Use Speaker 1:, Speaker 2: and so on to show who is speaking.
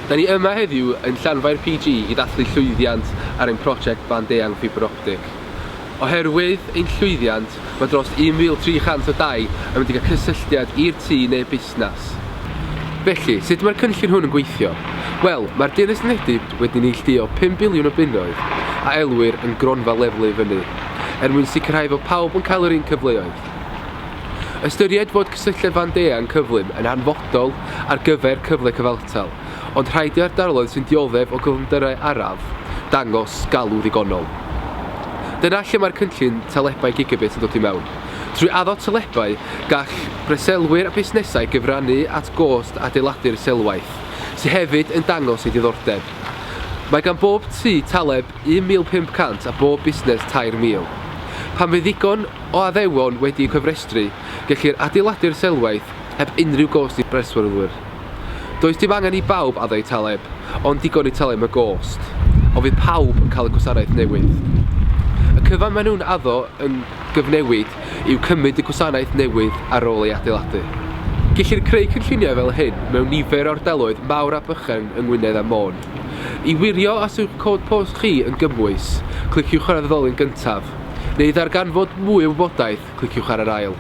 Speaker 1: Da ni yma heddiw yn Llanfair PG i ddathlu llwyddiant ar ein prosiect band eang ffibr optig. Oherwydd ein llwyddiant, mae dros 1,300 o dai yn mynd i gael cysylltiad i'r tŷ neu busnes. Felly, sut mae'r cynllun hwn yn gweithio? Wel, mae'r Deyrnas Unedig wedi neilltuo 5 biliwn o bunnoedd, a elwir yn gronfa lefelu i fyny, er mwyn sicrhau fod pawb yn cael yr un cyfleoedd. Ystyried fod cysylltiad fand eang cyflym yn hanfodol ar gyfer cyfle cyfartal, ond rhaid i ardaloedd sy'n dioddef o gyflymderau araf dangos galw ddigonol. Dyna lle mae'r cynllun talebau gigabit yn dod i mewn. Trwy addo talebau, gall preselwyr a busnesau gyfrannu at gost adeiladu'r seilwaith, sydd hefyd yn dangos eu diddordeb. Mae gan bob tŷ taleb 1,500 a bob busnes 3,000. Pan fydd ddigon o addewon wedi'u cofrestru, gellir adeiladu'r seilwaith heb unrhyw gost i breswylwyr. Does dim angen i bawb addo eu taleb, ond digon i talu am y gost. Ond fydd pawb yn cael y gwasanaeth newydd. Y cyfan maen nhw'n addo yn gyfnewid yw cymryd y gwasanaeth newydd ar ôl ei adeiladu. Gellir creu cynlluniau fel hyn mewn nifer o ardaloedd mawr a bychan yng Ngwynedd a Môn. I wirio os yw'ch cod post chi yn gymwys, cliciwch ar y ddolen gyntaf. Neu i ddarganfod mwy o wybodaeth, cliciwch ar yr ail.